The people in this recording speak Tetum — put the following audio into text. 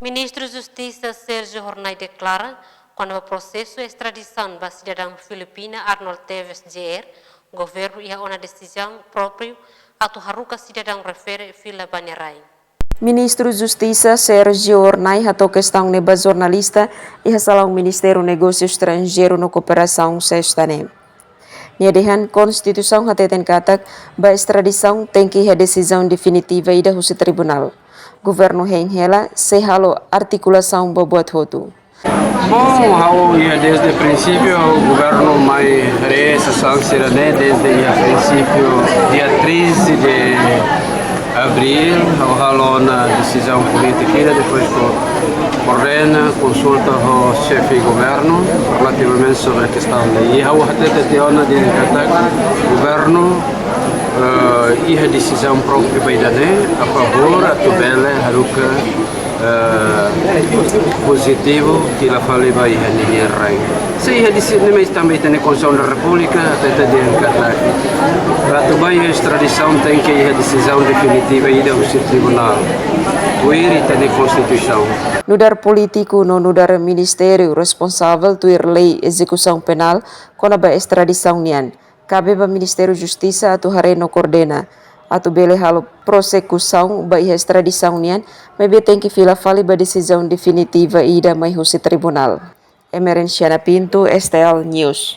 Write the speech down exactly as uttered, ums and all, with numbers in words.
Ministru Justisa Sérgio Hornai deklara, kona-ba prosesu estradisaun ba sidadaun Filipina Arnold Teves Jr., governu iha ona desizaun própriu atu haruka sidadaun refere fila ba nia rain. Ministru Justisa Sérgio Hornai hato'o kestaun ne'e ba jornalista iha salaun Ministériu Negósiu Estranjeiru no Kooperasaun, SEESTA ne'e. Nia dehan konstituisaun hateten katak ba estradisaun tenke iha desizaun definitiva ida husi tribunál. Governu hein hela sei halo artikulasaun ba buat hotu. Bom, ha'u iha desde prinsípiu, governu mai haree sasán sira-ne'e desde iha prinsípiu dia treze de abril, ha'u halo ona desizaun polítika ida, depois ha'u koordena, konsulta ho xefe governu relativamente sobre kestaun ne'e. I ha'u hatete tiha ona dehan katak governu, eh, iha desizaun própriu ba ida-ne'e, a favór atu bele haruka, eh, pozitivu fila fali ba iha ninia rain. Se iha desizaun ne'e, mais tanba ita-nia Konstituisaun da Repúblika hatete dehan katak atu ba iha estradisaun tenke iha desizaun definitiva ida husi tribunál, tuir ita-nia Konstituisaun. Nu'udar polítiku no nu'udar ministériu responsavel tuir lei ezekusaun penál kona-ba estradisaun nian, kabe ba Ministériu Justisa atu haree no koordena atu bele halo prosekusaun ba iha estradisaun nian, maibé tenke fila fali ba desizaun definitiva ida mai husi tribunál. Emerenciana Pinto, STL News.